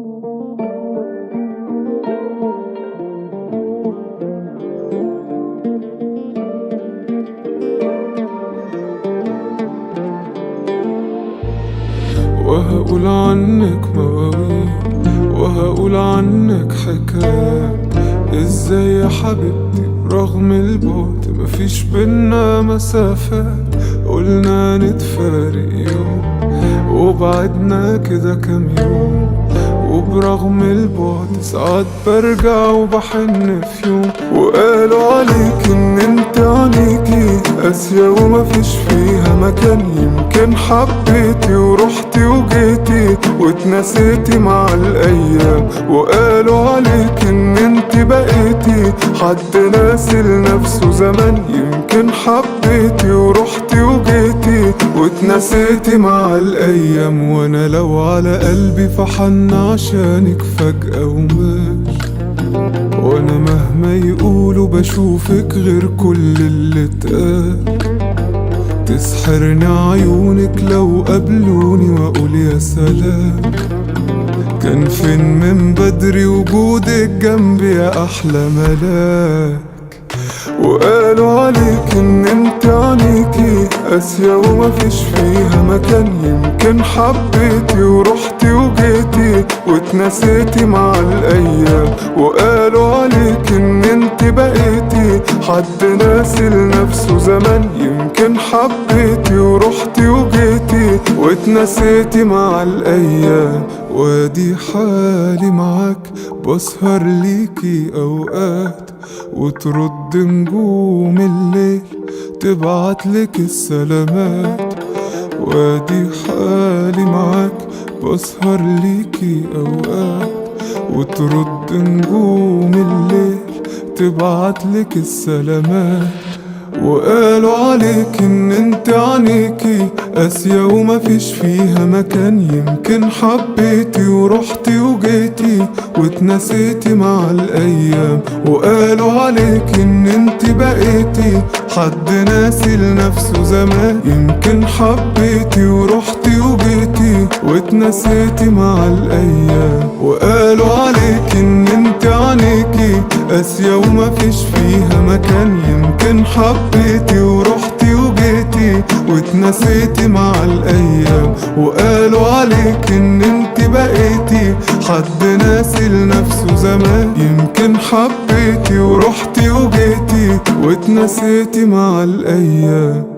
وهقول عنك مواويل، وهقول عنك حكايات. ازاي يا حبيبتي رغم البعد مفيش بينا مسافات؟ قلنا نتفارق يوم وبعدنا كده كام يوم، وبرغم البعد ساعات برجع وبحن في يوم. وقالوا عليك ان انت عينيكي قاسية ومفيش فيها مكان، يمكن حبيتي ورحتي وجيتي واتنسيتي مع الايام. وقالوا عليك ان انت بقيتي حد ناسي لنفسه زمان، يمكن حبيتي ورحتي وجيتي واتنسيتي مع الايام. وانا لو على قلبي فحن عشانك فجأة ومال، وانا مهما يقولوا بشوفك غير كل اللي اتقال. تسحرني عيونك لو قابلوني واقول يا سلام، كان فين من بدري وجودك جنبي يا احلى ملاك. وقالوا عليك ان انت عينيكي قاسية ومفيش فيها مكان، يمكن حبيتي ورحتي وجيتي واتنسيتي مع الايام. وقالوا عليك ان انت بقيتي حد ناسي لنفسه زمان، يمكن حبيتي ورحتي وجيتي واتنسيتي مع الايام. وادي حالي معاك بسهر ليكي اوقات، وترد نجوم الليل تبعتلك السلامات. وادي حالي معاك بسهر ليكي اوقات، وترد نجوم الليل تبعتلك السلامات. وقالوا عليك ان انت عينيكي قاسية ومفيش فيها مكان، يمكن حبيتي ورحتي وجيتي واتنسيتي مع الايام. وقالوا عليك ان انت بقيتي حد ناسي لنفسه زمان، يمكن حبيتي ورحتي وجيتي واتنسيتي مع الايام. وقالوا عليك ان انت عينيكي قاسية ومفيش فيها مكان، يمكن حبيتي ورحتي وجيتي واتنسيتي مع الايام. وقالوا عليك ان انت بقيتي حد ناسي لنفسه زمان، يمكن حبيتي ورحتي وجيتي واتنسيتي مع الايام.